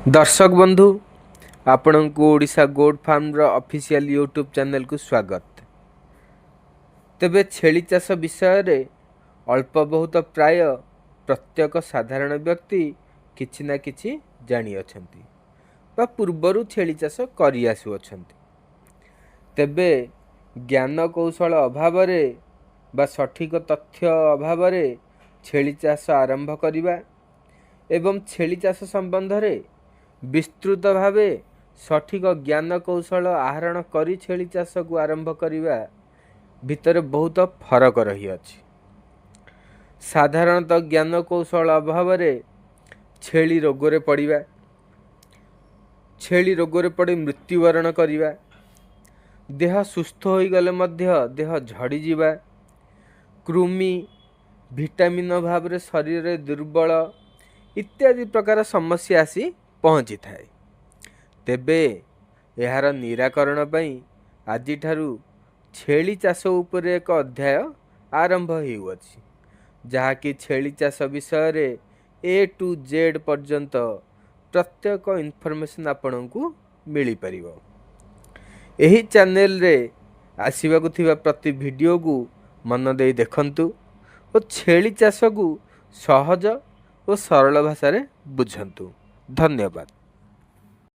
ଦର୍ଶକ ବନ୍ଧୁ, ଆପଣଙ୍କୁ ଓଡ଼ିଶା ଗୋଟ୍ ଫାର୍ମର ଅଫିସିଆଲ ୟୁଟ୍ୟୁବ୍ ଚ୍ୟାନେଲକୁ ସ୍ୱାଗତ। ତେବେ ଛେଳି ଚାଷ ବିଷୟରେ ଅଳ୍ପ ବହୁତ ପ୍ରାୟ ପ୍ରତ୍ୟେକ ସାଧାରଣ ବ୍ୟକ୍ତି କିଛି ନା କିଛି ଜାଣିଅଛନ୍ତି ବା ପୂର୍ବରୁ ଛେଳି ଚାଷ କରି ଆସୁଅଛନ୍ତି। ତେବେ ଜ୍ଞାନ କୌଶଳ ଅଭାବରେ ବା ସଠିକ ତଥ୍ୟ ଅଭାବରେ ଛେଳି ଚାଷ ଆରମ୍ଭ କରିବା ଏବଂ ଛେଳି ଚାଷ ସମ୍ବନ୍ଧରେ ବିସ୍ତୃତ ଭାବେ ସଠିକ ଜ୍ଞାନ କୌଶଳ ଆହରଣ କରି ଛେଳି ଚାଷକୁ ଆରମ୍ଭ କରିବା ଭିତରେ ବହୁତ ଫରକ ରହିଅଛି। ସାଧାରଣତଃ ଜ୍ଞାନ କୌଶଳ ଅଭାବରେ ଛେଳି ରୋଗରେ ପଡ଼ିବା, ଛେଳି ରୋଗରେ ପଡ଼ି ମୃତ୍ୟୁବରଣ କରିବା, ଦେହ ସୁସ୍ଥ ହୋଇଗଲେ ମଧ୍ୟ ଦେହ ଝଡ଼ିଯିବା, କୃମି, ଭିଟାମିନ୍ ଅଭାବରେ ଶରୀରରେ ଦୁର୍ବଳ ଇତ୍ୟାଦି ପ୍ରକାର ସମସ୍ୟା ଆସି ପହଞ୍ଚିଥାଏ। ତେବେ ଏହାର ନିରାକରଣ ପାଇଁ ଆଜିଠାରୁ ଛେଳି ଚାଷ ଉପରେ ଏକ ଅଧ୍ୟାୟ ଆରମ୍ଭ ହେଉଅଛି, ଯାହାକି ଛେଳି ଚାଷ ବିଷୟରେ ଏ ଟୁ ଜେଡ଼୍ ପର୍ଯ୍ୟନ୍ତ ପ୍ରତ୍ୟେକ ଇନଫର୍ମେସନ୍ ଆପଣଙ୍କୁ ମିଳିପାରିବ। ଏହି ଚ୍ୟାନେଲରେ ଆସିବାକୁ ଥିବା ପ୍ରତି ଭିଡ଼ିଓକୁ ମନ ଦେଇ ଦେଖନ୍ତୁ ଓ ଛେଳି ଚାଷକୁ ସହଜ ଓ ସରଳ ଭାଷାରେ ବୁଝନ୍ତୁ। ଧନ୍ୟବାଦ।